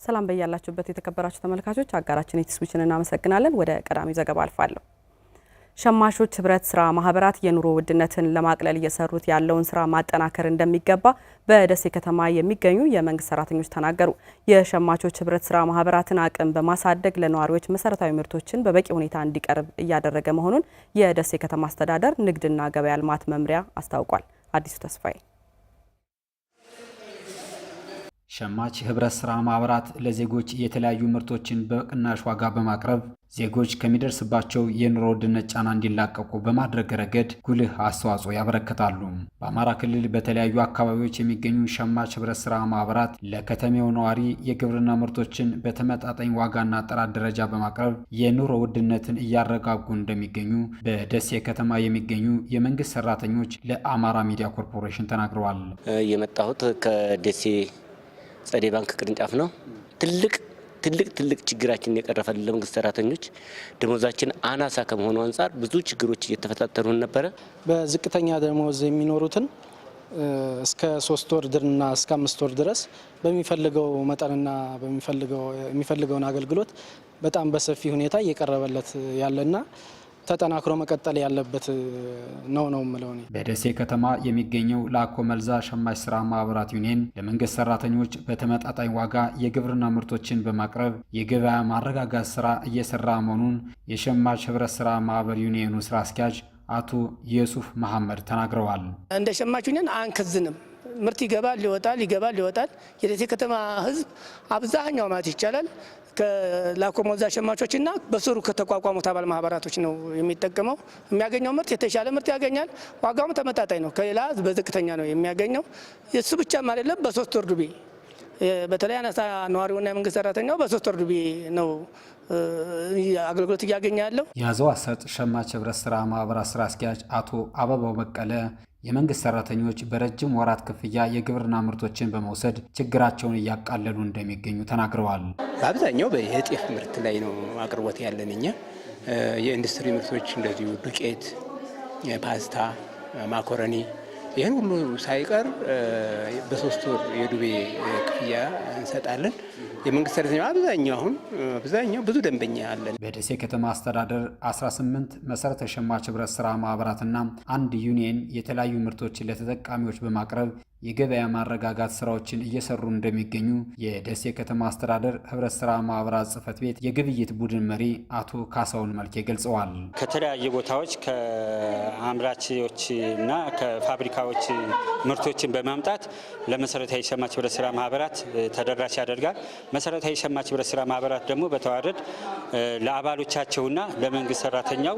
ሰላም በያላችሁበት የተከበራችሁ ተመልካቾች፣ አጋራችን ኢትስዊችን እናመሰግናለን። ወደ ቀዳሚው ዘገባ አልፋለሁ። ሸማቾች ህብረት ስራ ማህበራት የኑሮ ውድነትን ለማቅለል እየሰሩት ያለውን ስራ ማጠናከር እንደሚገባ በደሴ ከተማ የሚገኙ የመንግስት ሰራተኞች ተናገሩ። የሸማቾች ህብረት ስራ ማህበራትን አቅም በማሳደግ ለነዋሪዎች መሰረታዊ ምርቶችን በበቂ ሁኔታ እንዲቀርብ እያደረገ መሆኑን የደሴ ከተማ አስተዳደር ንግድና ገበያ ልማት መምሪያ አስታውቋል። አዲሱ ተስፋዬ። ሸማች ህብረት ስራ ማህበራት ለዜጎች የተለያዩ ምርቶችን በቅናሽ ዋጋ በማቅረብ ዜጎች ከሚደርስባቸው የኑሮ ውድነት ጫና እንዲላቀቁ በማድረግ ረገድ ጉልህ አስተዋጽኦ ያበረክታሉ። በአማራ ክልል በተለያዩ አካባቢዎች የሚገኙ ሸማች ህብረት ስራ ማህበራት ለከተሜው ነዋሪ የግብርና ምርቶችን በተመጣጣኝ ዋጋና ጥራት ደረጃ በማቅረብ የኑሮ ውድነትን እያረጋጉ እንደሚገኙ በደሴ ከተማ የሚገኙ የመንግስት ሰራተኞች ለአማራ ሚዲያ ኮርፖሬሽን ተናግረዋል። የመጣሁት ከደሴ ጸደይ ባንክ ቅርንጫፍ ነው። ትልቅ ትልቅ ትልቅ ችግራችንን የቀረፈልን ለመንግስት ሰራተኞች ደሞዛችን አናሳ ከመሆኑ አንጻር ብዙ ችግሮች እየተፈታተኑን ነበረ። በዝቅተኛ ደሞዝ የሚኖሩትን እስከ 3 ወር እና እስከ 5 ወር ድረስ በሚፈልገው መጠንና የሚፈልገውን አገልግሎት በጣም በሰፊ ሁኔታ እየቀረበለት ያለና ተጠናክሮ መቀጠል ያለበት ነው ነው የምለው እኔ። በደሴ ከተማ የሚገኘው ላኮ መልዛ ሸማች ስራ ማህበራት ዩኒየን ለመንግስት ሰራተኞች በተመጣጣኝ ዋጋ የግብርና ምርቶችን በማቅረብ የገበያ ማረጋጋት ስራ እየሰራ መሆኑን የሸማች ህብረት ስራ ማህበር ዩኒየኑ ስራ አስኪያጅ አቶ የሱፍ መሐመድ ተናግረዋል። እንደ ሸማች ዩኒየን አንከዝንም። ምርት ይገባል ይወጣል፣ ይገባል ይወጣል። የደሴ ከተማ ህዝብ አብዛኛው ማለት ይቻላል ከላኮ ሞዛ ሸማቾችና በስሩ ከተቋቋሙት አባል ማህበራቶች ነው የሚጠቀመው። የሚያገኘው ምርት የተሻለ ምርት ያገኛል። ዋጋውም ተመጣጣኝ ነው፣ ከሌላ በዝቅተኛ ነው የሚያገኘው። የሱ ብቻም አይደለም፣ በ3 ወር ዱቤ በተለይ አናሳ ነዋሪውና የመንግስት ሰራተኛው በ3 ወር ዱቤ ነው አገልግሎት እያገኘ ያለው። የአዘዋ ሰርጥ ሸማች ህብረት ስራ ማህበራት ስራ አስኪያጅ አቶ አበባው በቀለ የመንግስት ሰራተኞች በረጅም ወራት ክፍያ የግብርና ምርቶችን በመውሰድ ችግራቸውን እያቃለሉ እንደሚገኙ ተናግረዋል። በአብዛኛው የጤፍ ምርት ላይ ነው አቅርቦት ያለን እኛ። የኢንዱስትሪ ምርቶች እንደዚሁ ዱቄት፣ ፓስታ፣ ማኮረኒ ይህን ሁሉ ሳይቀር በ3 ወር የዱቤ ክፍያ እንሰጣለን። የመንግስት ሰራተኛ አብዛኛው አሁን አብዛኛው ብዙ ደንበኛ አለን። በደሴ ከተማ አስተዳደር 18 መሰረተ ሸማች ህብረት ስራ ማህበራትና አንድ ዩኒየን የተለያዩ ምርቶችን ለተጠቃሚዎች በማቅረብ የገበያ ማረጋጋት ስራዎችን እየሰሩ እንደሚገኙ የደሴ ከተማ አስተዳደር ህብረት ስራ ማህበራት ጽህፈት ቤት የግብይት ቡድን መሪ አቶ ካሳሁን መልኬ ገልጸዋል። ከተለያዩ ቦታዎች ከአምራቾች እና ከፋብሪካዎች ምርቶችን በማምጣት ለመሰረታዊ ሸማች ህብረት ስራ ማህበራት ተደራሽ ያደርጋል። መሰረታዊ ሸማች ህብረት ስራ ማህበራት ደግሞ በተዋረድ ለአባሎቻቸውና ለመንግስት ሰራተኛው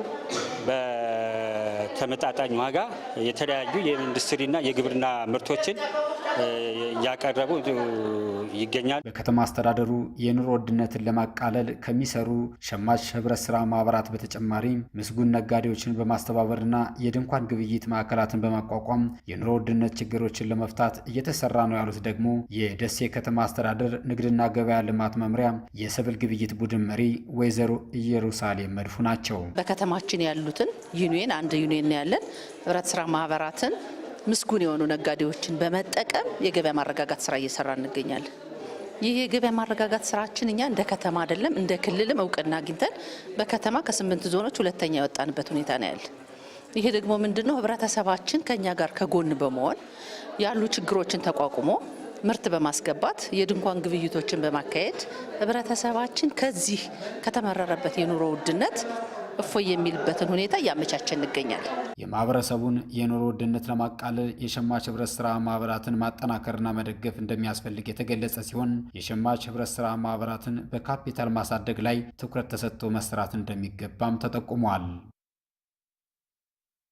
በተመጣጣኝ ዋጋ የተለያዩ የኢንዱስትሪና የግብርና ምርቶችን እያቀረቡ ይገኛል። በከተማ አስተዳደሩ የኑሮ ውድነትን ለማቃለል ከሚሰሩ ሸማች ህብረት ስራ ማህበራት በተጨማሪ ምስጉን ነጋዴዎችን በማስተባበርና የድንኳን ግብይት ማዕከላትን በማቋቋም የኑሮ ውድነት ችግሮችን ለመፍታት እየተሰራ ነው ያሉት ደግሞ የደሴ ከተማ አስተዳደር ንግድና ገበያ ልማት መምሪያ የሰብል ግብይት ቡድን መሪ ወይዘሮ ኢየሩሳሌም መድፉ ናቸው። በከተማችን ያሉትን ዩኒየን፣ አንድ ዩኒየን ያለን ህብረት ስራ ማህበራትን ምስጉን የሆኑ ነጋዴዎችን በመጠቀም የገበያ ማረጋጋት ስራ እየሰራ እንገኛለን። ይህ የገበያ ማረጋጋት ስራችን እኛ እንደ ከተማ አይደለም እንደ ክልልም እውቅና አግኝተን በከተማ ከስምንት ዞኖች ሁለተኛ የወጣንበት ሁኔታ ነው ያለ። ይሄ ደግሞ ምንድነው? ህብረተሰባችን ከኛ ጋር ከጎን በመሆን ያሉ ችግሮችን ተቋቁሞ ምርት በማስገባት የድንኳን ግብይቶችን በማካሄድ ህብረተሰባችን ከዚህ ከተመረረበት የኑሮ ውድነት እፎይ የሚልበትን ሁኔታ እያመቻቸ እንገኛለን። የማህበረሰቡን የኑሮ ውድነት ለማቃለል የሸማች ህብረት ስራ ማህበራትን ማጠናከርና መደገፍ እንደሚያስፈልግ የተገለጸ ሲሆን የሸማች ህብረት ስራ ማህበራትን በካፒታል ማሳደግ ላይ ትኩረት ተሰጥቶ መስራት እንደሚገባም ተጠቁሟል።